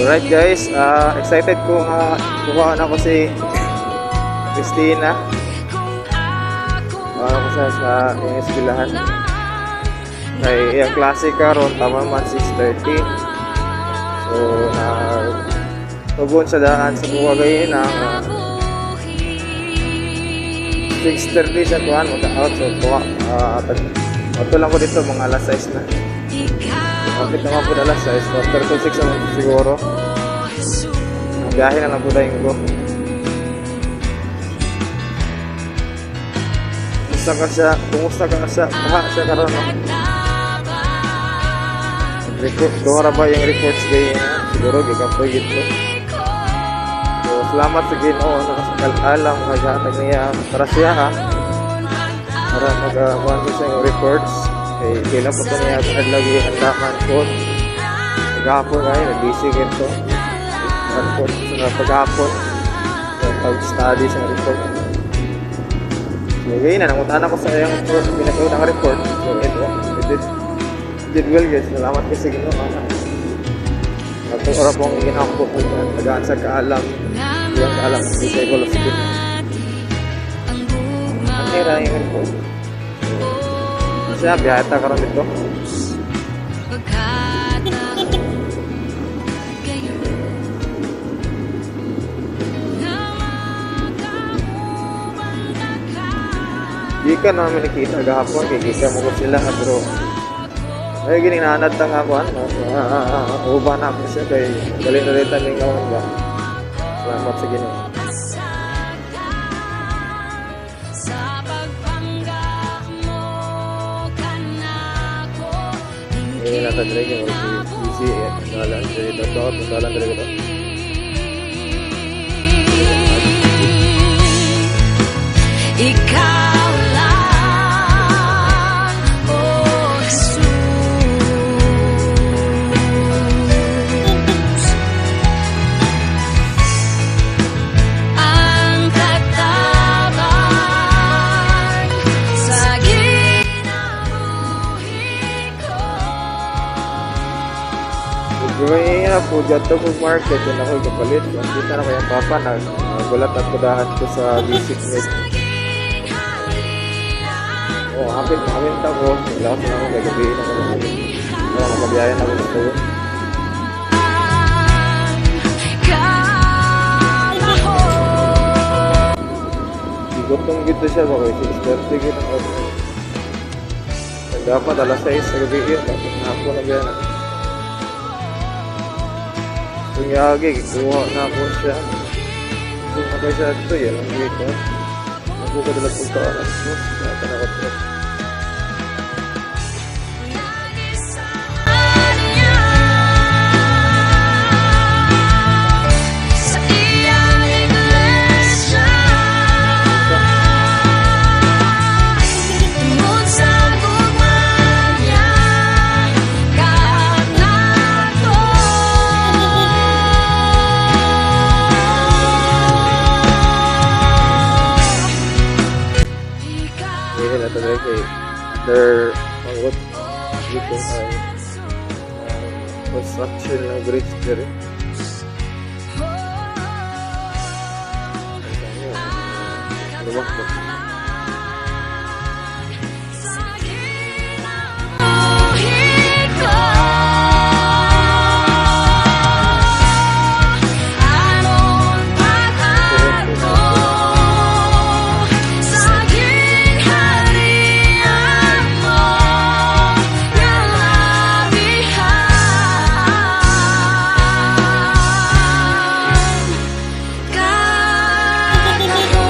Alright guys, excited ko nga kuha na ko si Christina. Kuha ko siya sa iyang eskwelahan. Kay iyang klase karon tama man 6:30. So na tugon sa daan sa buwa gayin ang 6:30 siya kuhan maka-out, so kuha ato lang ko dito mga alas 6 na. Kapit naman po alas 6, quarter to 6 naman siguro. Biyahe na lang po dahil ko. Kumusta ka siya? Kumusta ka siya? Kaha siya karon, no? Report, duha ra ba yung reports gay siguro gikampoy gito. So, salamat sa Ginoo sa kasakalalang naghatag niya para siya ha. Para nagakuhan sa siyang reports. Kay kailan po ito niya adlaw gihandaman ko. Paghapon ay nag-busy gito. Report sa paghapon. So, pag-study sa report. So, gayon na, nangutan ako sa iyang pinakaunang report. So, ito, it did well, guys. Salamat kay sa Ginoo. Atong ora pong ginampo ko tagaan sa kaalam. Iyang kaalam, hindi sa igulo sa Ginoo. Ang hira yung report. So, siya, biyahe ta karon dito. Di ka namin nakita gahapon, kay gika mo ko sila, pero ay gini nanad ta nga kuan, no? Uban na ako siya kay galing na rin taming ngaon ba. Salamat sa Ginoo. Ngayon na ta dire kay busy eh. Dalan dire dito, dalan dire dito. Ikaw lang, O Jesus. Ang katabang sa kinabuhi ko. Gawin na po, dyan to market, yun ako kapalit. Nakita na ko yung papa, nagulat at kudahan ko sa basic need. Oh, hapit, hapit ako. Wala ko na ako, gagabihin ako. Wala, makabiyayan ako sa tugon. Gutom gito siya, baka 6:30 gito. Dapat alas 6 sa gabi yun, dapat na ako na biyayan. Kung yagi, kuha na ako siya. Kung ako siya ito, yan ang dito. Ako ka dala pagkaan at sus, lahat na ako ito. Sa iyang iglesia, tungod sa gugma niya kanato. Ngayon na talaga kay under pangot dito ay construction ng bridge dire. Luwak ba? Sa kinabuhi ko, aron pag-ato sa gingharian mo nga labihan. Kag ako.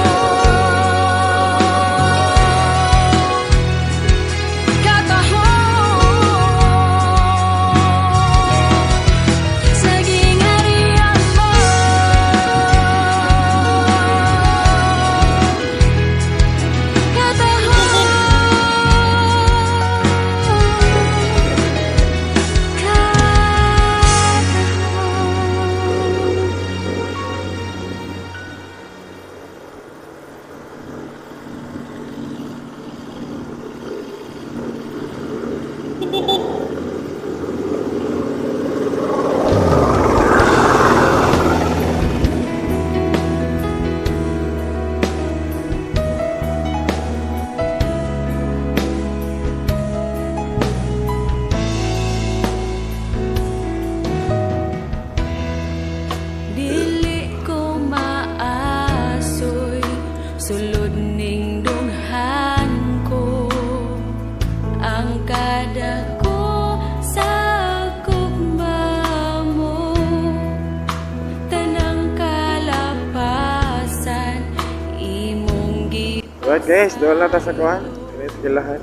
Right guys, doon lang ta sa kuan. Ini sa kilahan.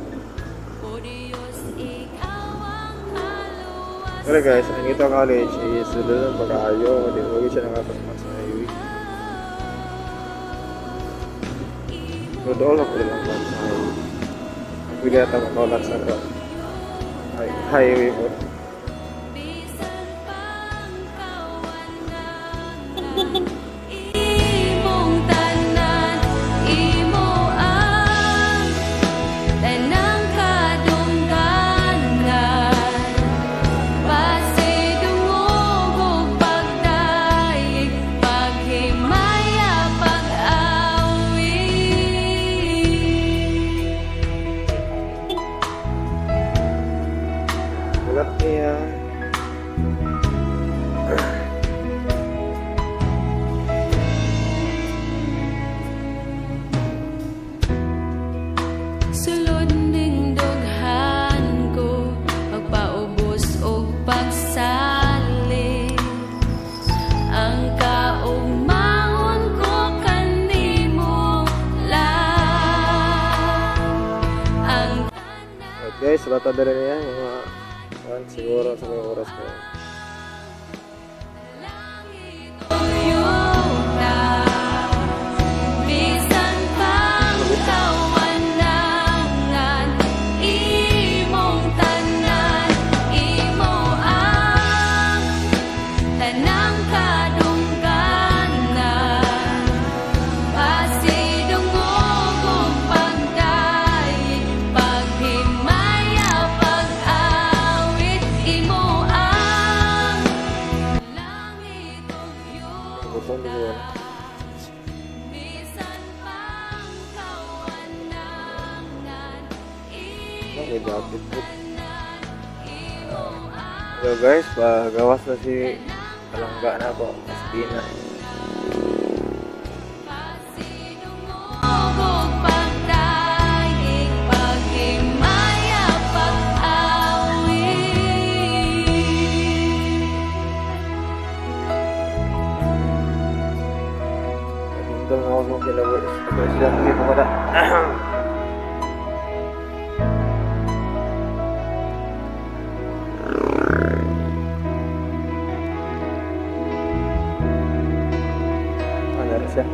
O Diyos, ikaw ang kaluwasan. Pero guys, ang ito college is doon pag-aayo. Di mo siya nakapagpas sa highway. Pero doon lang pala lang sa highway. Pwede ata makaulat sa kuan. Highway po. Bisan pang kawanangan, imong tanan, imo ang tanang kadungganan. Pasidungog og pagdayeg, paghimaya, pag-awit. Ulat niya. Sulod ning dughan ko, pagpaubos og pagsalig. Ang kaugmaon ko kanimo lang. Ang Right guys, lata dali niya. Mga kuan siguro sa mga oras ko. Langit ug yuta, bisan pang kawanangan, imong tanan, imo ang tanang kadungganan. Pasidungog og pagdayeg, paghimaya, pag-awit, imo ang langit ug Gutom yuta. ko. Bisan pang kawanangan, May jacket po. tanan, imo ang So guys, pagawas na si Palangga na po. Aspina. Pasidungog og pagdayeg, paghimaya, pag-awit. Ito na ako sa kinabuhi. Ito siya. Hindi ko na. Ano rin siya?